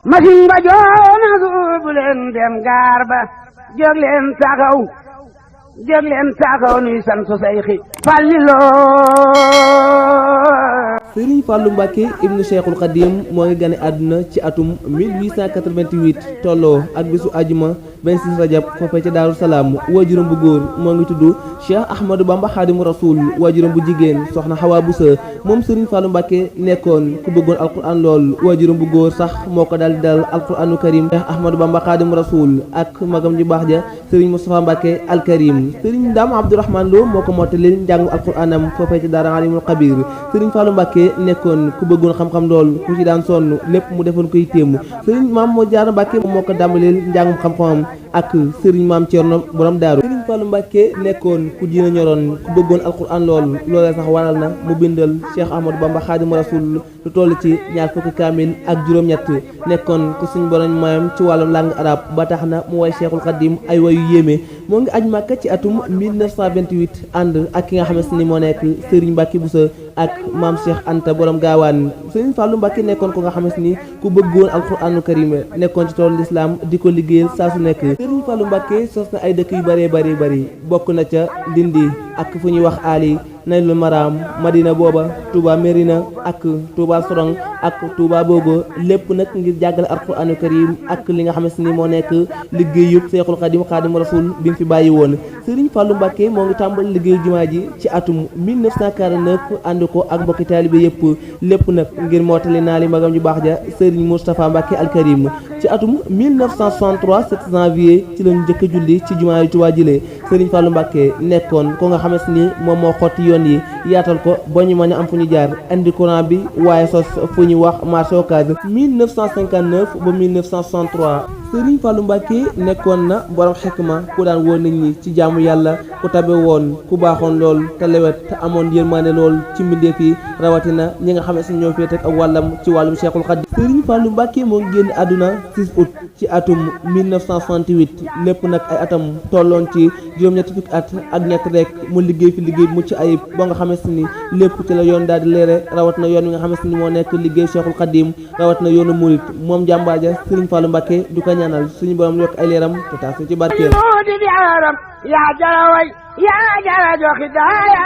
masin ba joona suubu leen dem gaar ba jóg leen taxaw nuy sant Seyxi Fàllilu Sëriñ Fallou Mbacké ibnu Cheikhul Khadim moo ngi gane àdduna ci atum 1888 tolloo ak bisu ajuma 26 rajab foofee ca Daaru Salaam waajuram bu góor moo ngi tudd Cheikh Ahmadou Bamba Khadimu Rasoul waajuram bu jigéen soxna Hawa Boussa moom Sëriñ Fallou Mbacké nekkoon ku bëggoon alquran lool waajuram bu góor sax moo ko daal di dal alquranu karim Cheikh Ahmadou Bamba Khadimu Rasoul ak magam ju baax ja Sëriñ Moustapha Mbacké al Karim Sëriñ Dame Abdourahmane Lo moo ko mottali njàngu alquranam foofee ca Daara Alimul Xabir Sëriñ Fallou Mbacké nekkoon ku bëggoon xam-xam lool ku ci daan sonn lépp mu defoon koy téem Sëriñ Maam Mor Jaara Mbacké moo ko dàmbaleel njàngum xam-xamam ak Sëriñ Maam Cerno borom daaru Sëriñ Fallou Mbacké nekkoon ku diina ñoroon ku bëggoon alquran lool loolee sax waral na mu bindal Cheikh Ahmadou Bamba Khadimu Rasul lu toll ci ñaar fukki kaamil ak juróom-ñett nekkoon ku suñ borom mayam ci wàllum langue arabe ba tax na mu way Cheikhul Khadim ay wayu yéeme moo ngi aj Màkka ci atum 1928 ànd ak ki nga xamante ni moo nekk Sëriñ Mbacké Bousso ak maam Cheikh Anta borom gaawaan Sëriñ Fallou Mbacké nekkoon ko nga xamante ni ku bëggoon alquranu karim nekkoon ci toolu lislaam di ko liggéeyal saa su nekk Sëriñ Fallou Mbacké sos na ay dëkk yu bëree bëri bokk na ca Ndindi ak fu ñuy wax Ali Naylul Maram Madina booba Touba Mérina ak Touba Sorong ak Touba Bogo lépp nag ngir jàggale alquranu karim ak li nga xamante ni moo nekk liggéeyub Seexul Xadim Xaadimu Rasul bi mu fi bàyyi woon Sëriñ Fallou Mbacké moo ngi tàmbali liggéeyu jumaa ji ci atum 1949 ànd ko ak mbokki taalibe yëpp lépp nag ngir mottali naa li magam ju baax ja Sëriñ Moustapha Mbacké al Karim ci atum 1963 7 janvier ci lañu njëkk a julli ci jumaa yu Touba jile Sëriñ Fallou Mbacké nekkoon ko nga xamante ni moom moo xotti yoon yi yaatal ko ba ñu mën a am fu ñu jaar indi courant bi waaye sos fu ñu wax marché Ocass 1959 ba 1963 Sëriñ Fallou Mbacké nekkoon na borom xikma ku daan woo nit ñi ci jaamu yàlla ku tabe woon ku baaxoon lool te lewet te amoon yërmande lool ci mbindeef yi rawatina ñi nga xamante ni ñoo féete ak wàllam ci wàllum Cheikhul Khadim Sëriñ Fallou Mbacké moo ngi génn àdduna 6 août ci atum 1968 lépp nag ay atam tolloon ci juróom-ñetti fukki at ak ñett rek mu liggéey fi liggéey mucc ayib ba nga xamante ni lépp ci la yoon daal di leere rawat na yoon wi nga xamante ni moo nekk liggéey Cheikhul Khadim rawat na yoonu murit moom jàmbaar ja Sëriñ Fallou Mbacké du ko ñaanal suñu borom yokk ay leeram te taas ci barkeel yaa jara way yaa jara joxi daaya